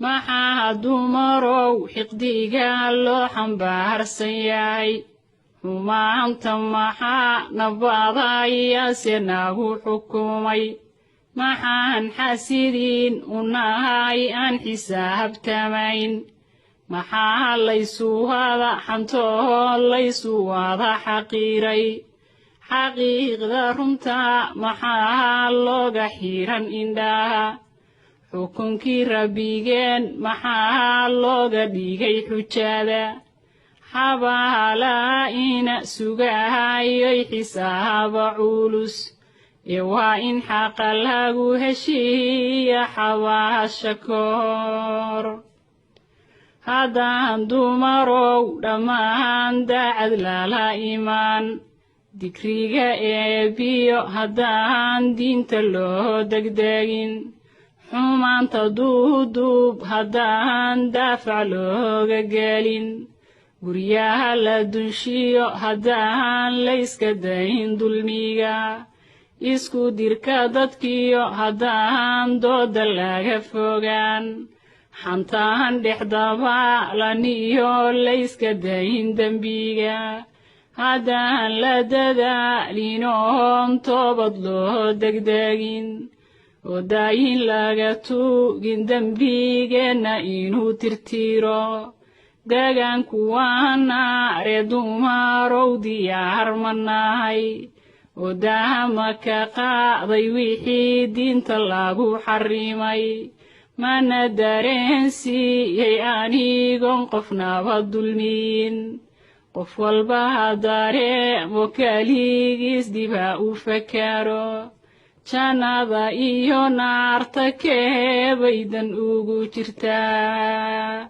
Maxaa dumarow xiqdiga loo xambaarsan yahay? Xumaanta maxaa nabadayaase nagu xukumay? Maxaan xasidiin u nahay aan xisaabtamayn? Maxaa laysu wada xantoo laysu wada xaqiiray? Xaqiiqda runta maxaa looga xiran indhaha? Xukunkii Rabbigeen maxaa looga dhigay xujada? Xabaalaa ina sugahayoy xisaaba culus ee waa in xaqa lagu heshiiya xabaasha koor. Haddaan dumarow dhammaan daacad lala imaan dikriga Eebbiyo, haddaan diinta loo degdegin, xumaanta duuduub haddaan daafac looga gelin, guryaha la dunshiyo haddaan layska dayn dulmiga, isku dirka dadkiyo haddaan dooda laga fogaan, xantaan dhex dabaalan iyo layska dayn dembiga, haddaan la dadaalin oon toobad loo degdegin oo daayin laga tugin dembigeenna inuu tirtiro, degaanku waa naare. Dumarow, diyaar ma nahay oo dahama ka qaaday wixii diinta lagu xarimay? Mana dareensiiyey anigoon qofnaba dulmiyin? Qof walba ha dareemo keligiis dib ha u fakaro, jannada iyo naarta keebaydan ugu jirtaa?